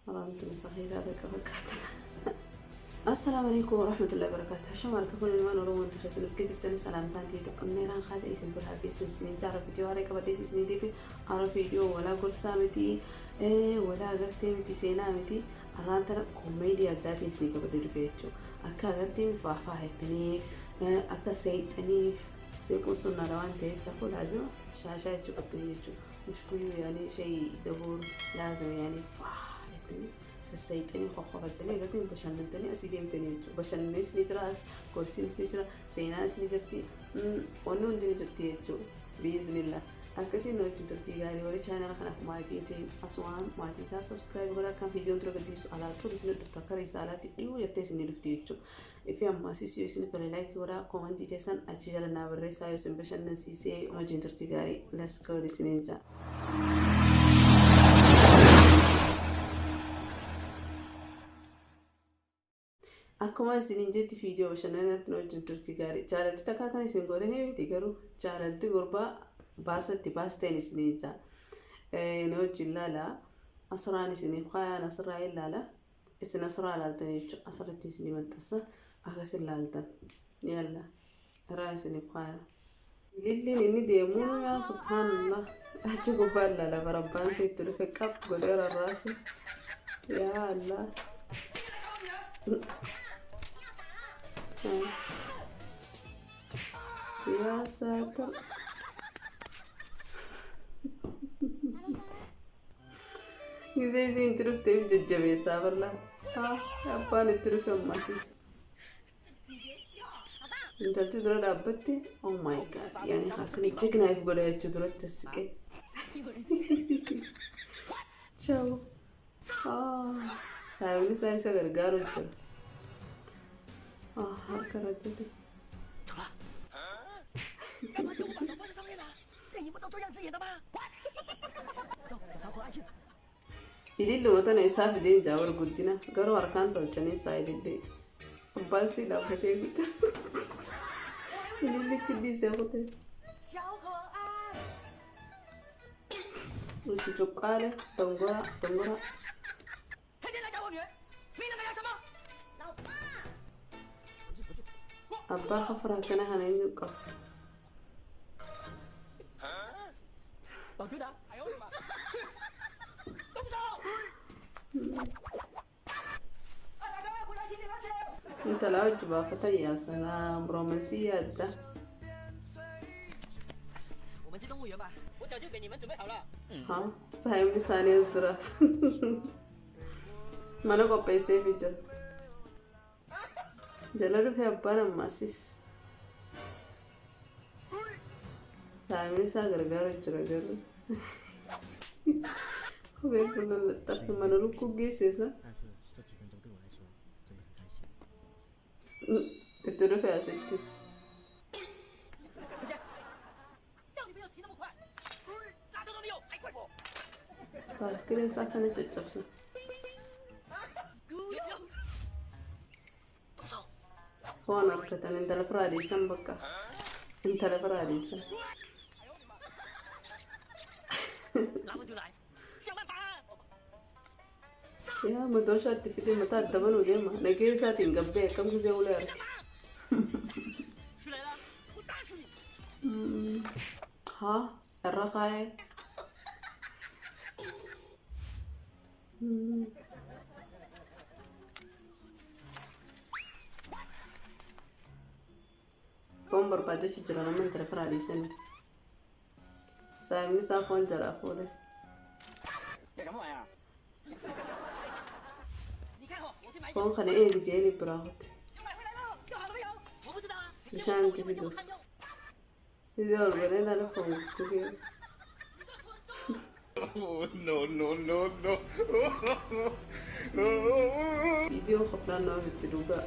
Waraanni sahiiraa takka fakkaata. Assalaamu alaikum warahmatullahi wabarakatuh. Hashama harka kun ilmaan Oromoo wanti keessan argaa jirtan salaamtaan tiita onneeraan kaata isin bira geessu isin jaara viidiyoo haaraa qabadheeti isin deebi hara viidiyoo walaa gorsaa miti, walaa agartee miti, seenaa miti. Arraan tana koomeedii addaatiin isin qabadhee dhufe jechuudha. Akka agartee faafaa jettanii akka seexaniif seequun sunnaadha waan ta'eef jecha laazima shaashaa jechuu qabdanii jechuudha. Mushkuyyuu yaani shay dabuur laazima yaani faa jettanii sassaayixanii qoqqofattanii agartee bashannantanii asii deemtanii jechuudha. Bashannanis ni jira as, gorsiinis ni jira, seenaanis ni jirti, wanni hundi ni jirti jechuudha. Biiznillah. Akkasiin nu wajjin turtii gaarii. Warri chaanala kanaaf maatii hin ta'in asumaan maatii isaa subscribe godhaa, kan viidiyoon dura gadhiisu alaa tun isin dhuftu akka risaalaatti dhiyuu jettee isin dhufti jechuudha. Ifi ammasis yoo isin tole like godhaa, koomantii teessan achi jala naa barreessaa yoo isin bashannansiisee. Wajjin turtii gaarii. Let's go isiniin jaa. Akkuma isiniin jetti viidiyoo bashannanaatti nu wajjin turtii gaarii. Jaalalti takkaa kan isin gootanii miti, garuu jaalalti gurbaa baasatti baasteen isiniin jaa. Nu wajjin laala. Asirraan isiniif kaayaan asirraa ilaala. Isin asirraa ilaaltan jechuudha. Asirratti isinii maxxansa akkasin laaltan. Yalla. Irraa isiniif kaaya. Ililliin inni deemuun yaa subhaanallah. Achi gubbaa ilaala barabbaan siitti dhufe qab godhee rarraase. Yaa Allah. Yaa saatir. Gisee isiin itti dhufteef jajjabeessaa barlaa. Haa abbaan itti dhufe ammasis. Intalti dura dhaabbatti, oh my God, yaani akkana jagnaaf godha jechuu duratti siqee. Ciao. Saayibni isaa isa gargaaru jira. Harka rajjate. 干嘛叫我把手放在上面啊？电影不都这样子演的吗？走，小曹和爱去。 Ililluma tana isaa fideen jaawar guddina garuu harkaan tolchanii isaa ilillee. Abbaan sii dhaabbatee guddina. Ilillichi dhiisee kutee. 小可爱， Itti cuqqaale dongora dongora. 天天来找我女儿，你两个要什么？老爸， Abbaa kafaraa akkana kana eenyu qaba? 老局长，哎呦我的妈！动手！二大哥，回来请你喝酒。 Intala hojii baafata yaa salaam romansii yaadda. 我们去动物园吧，我早就给你们准备好了。 Haa saayibni isaanii as jira. Mana qopheesseefii jira. Jala dhufee abbaan ammaasis. Saayibni isaa gargaaru jira garuu. Kophee kun lallaxxafe mana lukkuu geessisa. 但是这几分钟对我来说真的很开心。 Itti dhufe asittis. 回去，叫你不要骑那么快，刹车都没有，还怪我。 Baaskilee isaa akkana caccabsa. 动手！ Foon harkatan intala firaa dhiisan bakka. Intala firaa dhiisan. 拿不就来，想办法。 Yaa madooshaa itti fidee mataa adda banuu deema. Nagee isaatiin gabbee akkam gisee ulee arge. 出来了，我打死你！ Haa irra kaayee. Foon barbaadachi jira nama intala firaa dhiisanii. Saayibni isaa foon jalaa fuudhe. 这什么玩意儿？你看哦，我去买酒， Foon kana eegi jeeni biraa kutte. 酒买回来了，要好了没有？我不知道啊。 Bishaan itti fiduuf. Ija ol banee ilaala foon gugee. Oh, no, no, no, no. Viidiyoon koflaan nama bitti dhugaa.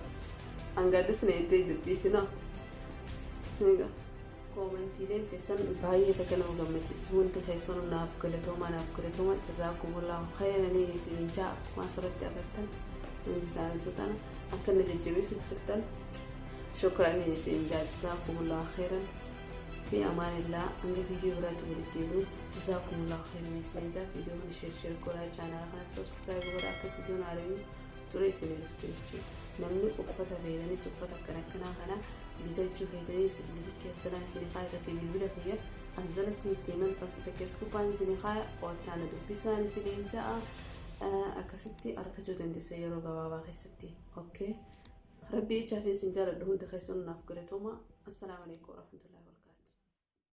Hangaadis na eddee jirti isinoo. Egaa koomantiileen teessan baay'ee takka nama gammachiistu, hundi keessanuu naaf galatoomaa, naaf galatoomaa, jazaakumullahu khayranii isiniin jaa. Akkuma asirratti agartan hundi isaanii tana akka na jajjabeessu jirtan shukranii isiniin jaa, jazaakumullahu khayran. Fi amaanillaa, hanga viidiyoo biraatti walitti deebinu, jazaakumullahu khairan isiniin jaa. Viidiyoo kana share share godhaa, chaanaala kana subscribe godhaa, akka viidiyoon haaraan ture isinii dhuftu jechuudha. Namni uffata feetanis, uffata akkana akkanaa kana bitachuu feetanis, keessanaa isinii kaaya, takka bilbila kiyya as jalatti isinii maxxansite, keessa gubbaan isinii kaaya, qo'attaana dubbisaan isiniin ja'a. Akkasitti argachuu dandeessa yeroo gabaabaa keessatti. Okay. Rabbii ichaa fi isin jaaladhu, hundi keessanuu naaf galatooma. Assalaamu alaikum warahmatullahi.